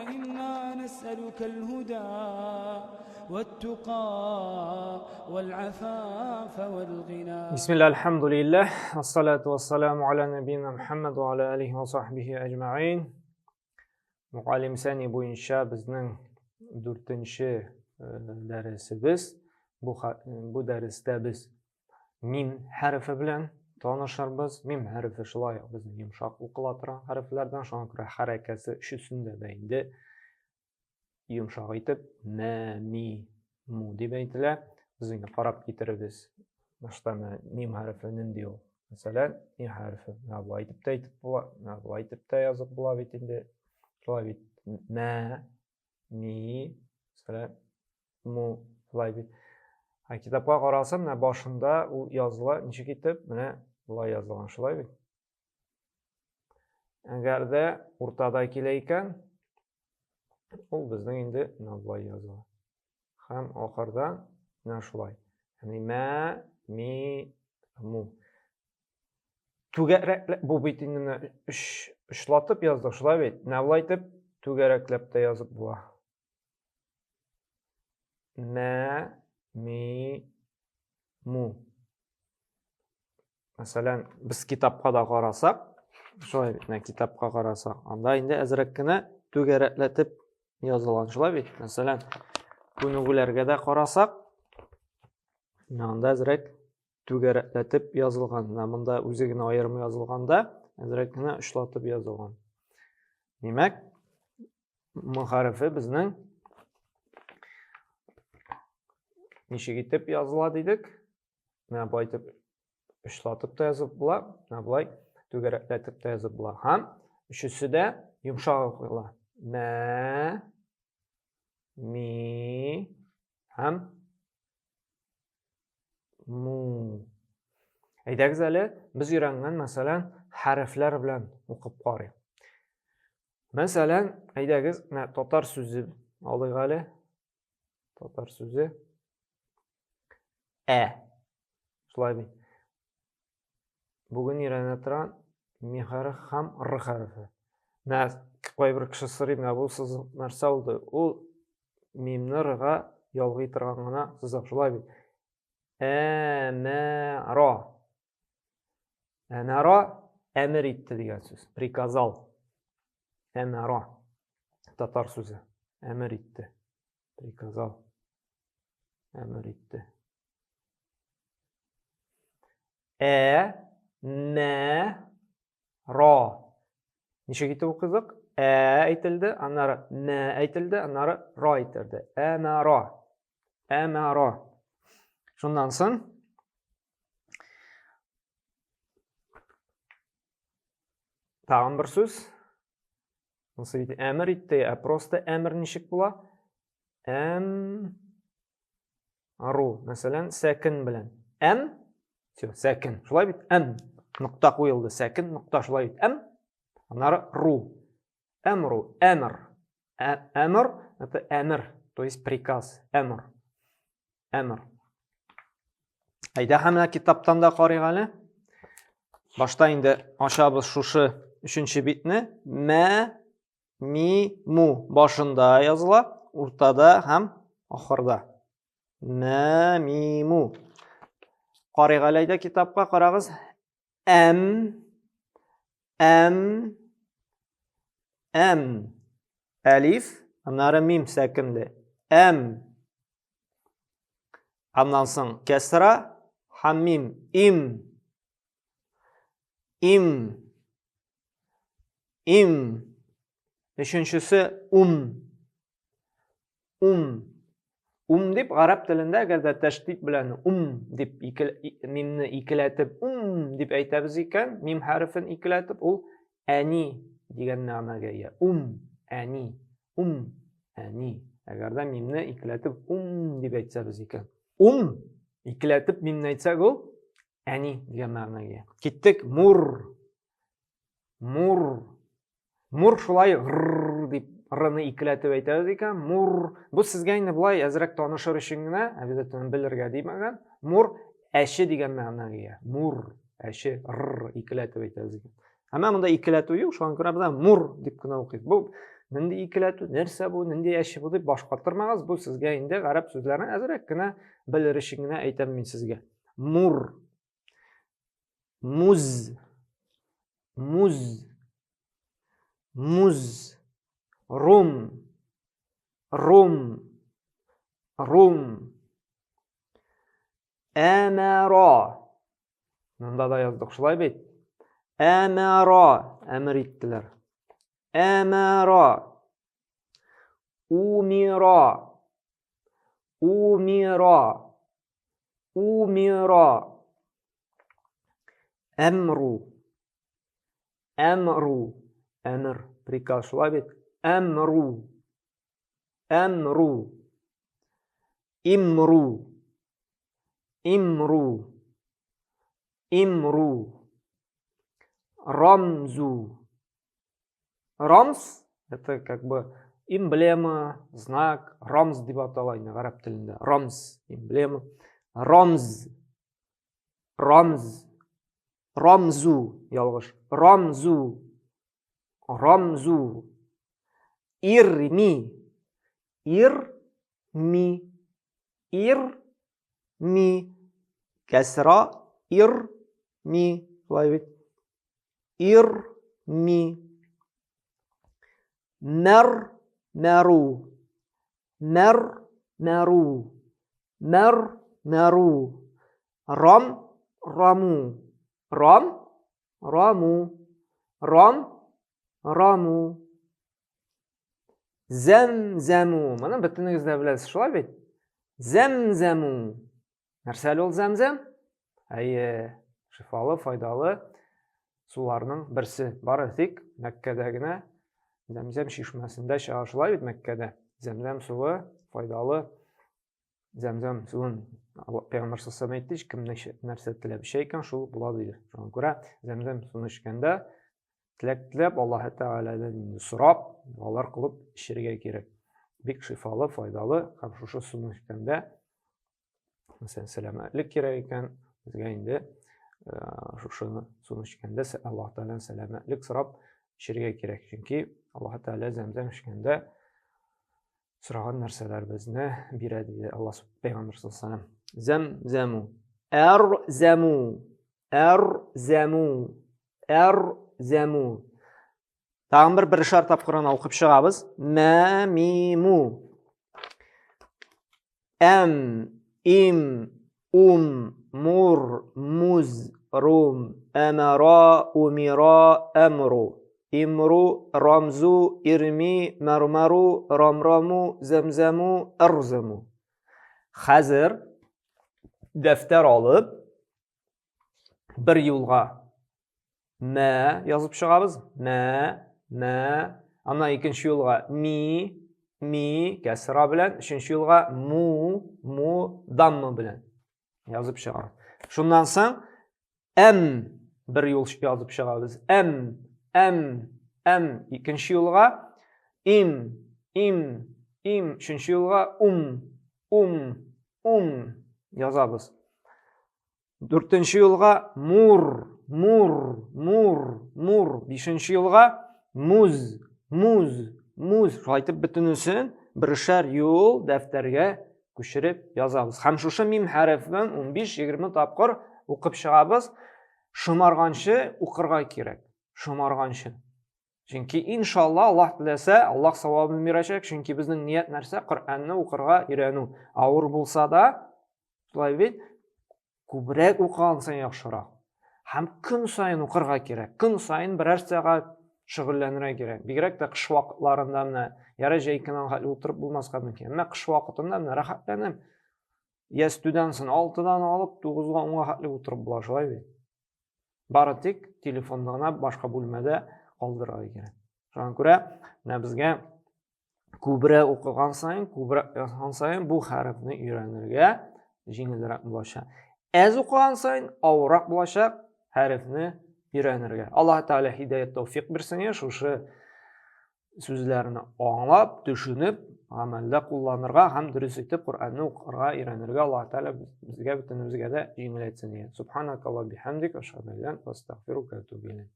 إنا نسألك الهدى والتقى والعفاف والغنى. بسم الله، الحمد لله، والصلاة والسلام على نبينا Muhammad wa ala alihi wa sahbihi ajma'in. Мугаллим Сәни буенча безнең дүртенче дәресебез. Бу дәрестә без мим хәрефе белән танышырбыз. Мим хәрефе шулай ук безнең йомшак укыла торган хәрефләрдән, шуңа күрә хәрәкәсе өчесендә дә инде йомшак итеп мә, ми, му дип әйтелә. Без инде карап китеребез. Башта менә мим хәрефе нинди ул? Мәсәлән, ми хәрефе. Менә болай итеп тә әйтеп була, менә болай итеп тә язып була бит инде. Шулай бит. Мә, ми, мәсәлән, му, шулай бит. Ә китапка карасам, менә башында ул языла ничек итеп, менә болай язылган, шулай бит. Әгәр дә уртада килә икән, ул безнең инде менә болай языла. Һәм ахырда менә шулай. Ягъни мә, ми, му. Түгәрәкләп, бу бит инде менә өч очлатып яздык, шулай бит. Менә болай итеп түгәрәкләп тә язып була. Мә, ми, му. Мәсәлән, без китапка да карасак, шулай бит, менә китапка карасак, анда инде әзрәк кенә түгәрәкләтеп язылган, шулай бит. Мәсәлән, күнегүләргә дә карасак, менә анда әзрәк түгәрәкләтеп язылган. Менә монда үзе генә аерым язылганда, әзрәк кенә очлатып язылган. Димәк, М хәрефе безнең ничек итеп языла дидек? Менә болай итеп очлатып та язып була, менә болай түгәрәкләтеп тә язып була. Һәм өчесе дә йомшак укыла. Мә, ми һәм му. Әйдәгез әле, без өйрәнгән, мәсәлән, хәрефләр белән укып карыйк. Мәсәлән, әйдәгез, менә татар сүзе алыйк әле. Татар сүзе. Ә. Шулай бит. Бүген өйрәнә торган ми хәреф һәм р хәрефе. Менә кайбер кеше сорый, менә бу сызык нәрсә ул? Ул мимне рга ялгый торган гына сызык, шулай бит. Ә, мә, ра. Әмәра әмер итте дигән сүз. Приказал. Әмәра. Татар сүзе. Әмер итте. Приказал. Әмер итте. Ә, мә, ра. Ничек итеп укыдык? Ә әйтелде, аннары мә әйтелде, аннары ра әйтелде. Әмәра. Әмәра. Шуннан соң Тагын бер сүз. Монысы бит әмер итте, ә просто әмер ничек була? Әм ару, мәсәлән, сәкен белән. Әм, все, сәкен. Шулай бит? Әм нокта куелды, сәкен нокта шулай бит. Әм. Аннары ру. Әмру, әмер. Әмер это әмер, то есть приказ, әмер. Әмер. Әйдә һәм менә китаптан да карыйк әле. Башта инде ачабыз шушы өченче битне. Мә, ми, му башында языла, уртада һәм ахырда. Мә, ми, му. Карыйк әле әйдә китапка, карагыз. Әм, әм, әм. Әлиф, аннары мим сәкенле. Әм. Аннан соң кәсра һәм мим. Им. Им. Им. Өченчесе ум. Ум. Ум дип гарәп телендә әгәр дә тәшдид белән ум дип ике, мимне икеләтеп ум дип әйтәбез икән, мим хәрефен икеләтеп, ул әни дигән мәгънәгә ия. Ум, әни, ум, әни. Әгәр дә мимне икеләтеп ум дип әйтсәбез икән. Ум икеләтеп мимне әйтсәк, ул әни дигән мәгънәгә ия. Киттек мур. Мур. Мур шулай грррр дип рны икеләтеп әйтәбез икән. Мур. Бу сезгә инде болай әзрәк танышыр өчен генә, обязательно белергә димәгән. Мур әче дигән мәгънәгә ия. Мур, әче, рр икеләтеп әйтәбез икән. Әмма монда икеләтү юк, шуңа күрә без мур дип кенә укыйбыз. Бу Нинди икеләтү, нәрсә бу, нинди әче бу дип баш катырмагыз. Бу сезгә инде гарәп сүзләрен әзрәк кенә белер өчен генә әйтәм мин сезгә. Мур. Муз. Муз. Муз. Рум. Рум. Рум. Әмәра. Монда да яздык шулай бит. Әмәра әмер иттеләр. Әмәра. Умира. Умира. Умира. Әмру. Әмру. Әмер. Приказ шулай бит. Әмру. Әмру. Имру. Имру. Имру. Рамзу. Рамз это как бы эмблема, знак, рамз дип атала инде гарәп телендә. Рамз, эмблема. Рамз. Рамз. Рамзу, ялгыш. Рамзу. Рамзу. Ирми. Ирми. Ирми. Кәсра ирми. Шулай бит. Ирми. Мәр, мәру. Мәр, мәру. Мәр, мәру. Рам, раму. Рам, раму. Рам, раму. Зәм-зәму. Моны бөтенегез дә беләсез, шулай бит? Зәм-зәму. Нәрсә әле ул зәмзәм? Әйе, шифалы, файдалы суларның берсе. Бары тик Мәккәдә генә зәмзәм чишмәсендә чыга шулай бит Мәккәдә. Зәмзәм суы файдалы. Зәмзәм суын Пәйгамбәр саллаллаху әйтте, кем нәрсә теләп эчә икән, шул була диде. Шуңа күрә зәмзәм суын эчкәндә теләк теләп Аллаһ Тәгаләдән инде сорап, догалар кылып эчәргә кирәк. Бик шифалы, файдалы һәм шушы суны эчкәндә мәсәлән, сәламәтлек кирәк икән, безгә инде шушыны суны эчкәндә Аллаһ Тәгаләдән сәламәтлек сорап эчәргә кирәк. Чөнки Аллаһ Тәгалә зәмзәм эчкәндә сораган нәрсәләребезне бирә диде Аллаһ Пәйгамбәр саллаллаху алейһи вәсәлләм. Зәм-зәму. Әр-зәму. Әр-зәму. Әр-зәму. Тагын бер берешәр тапкыр гына укып чыгабыз. Мә, ми, му. Әм, им, ум, мур, муз, рум, әмәра, умира, әмру. Имру, рамзу, ирми, мәрмәру, рамраму, зәмзәму, ырзыму. Хәзер дәфтәр алып, бер юлга мә язып чыгабыз. Мә, мә. Аннан икенче юлга ми, ми, кәсра белән, өченче юлга му, му, дамма белән язып чыгабыз. Шуннан соң әм бер юл язып чыгабыз. Әм, әм, әм икенче юлга им, им, им өченче юлга ум, ум, ум язабыз. Дүртенче юлга мур, мур, мур, мур. Бишенче юлга муз, муз, муз. Шулай итеп бөтенесен бершәр юл дәфтәргә күчереп язабыз. Һәм шушы мим хәрефен 15-20 тапкыр укып чыгабыз. Шомарганчы укырга кирәк. Шомарганчы. Чөнки иншалла Аллаһ теләсә, Аллаһ савабын бирәчәк, чөнки безнең ният нәрсә? Коръәнне укырга өйрәнү. Авыр булса да, шулай бит, күбрәк укыган саен яхшырак. Һәм көн саен укырга кирәк. Көн саен берәр сәгать шөгыльләнергә кирәк. Бигрәк тә кыш вакытларында менә ярай җәй көне хәтле утырып булмаска мөмкин. Әмма кыш вакытында менә рәхәтләнеп ястүдән соң 6-дан алып 9-га 10-га хәтле утырып була, шулай бит. Бары тик телефонны гына башка бүлмәдә калдырырга кирәк. Шуңа күрә менә безгә күбрәк укыган саен, күбрәк язган саен бу хәрефне өйрәнергә җиңелрәк булачак. Әз укыган саен авыррак булачак хәрефне өйрәнергә. Аллаһ Тәгалә һидаят тәүфик бирсен, шушы сүзләрне аңлап, төшенеп, гамәлдә кулланырга һәм дөрес итеп Коръәнне укырга өйрәнергә Аллаһ Тәгалә безгә бөтенебезгә дә җиңеләйтсен. Субханакаллаһ бихамдик, ашһаду ан ла илаһ илля анта, астагфирука ва атубу илейк.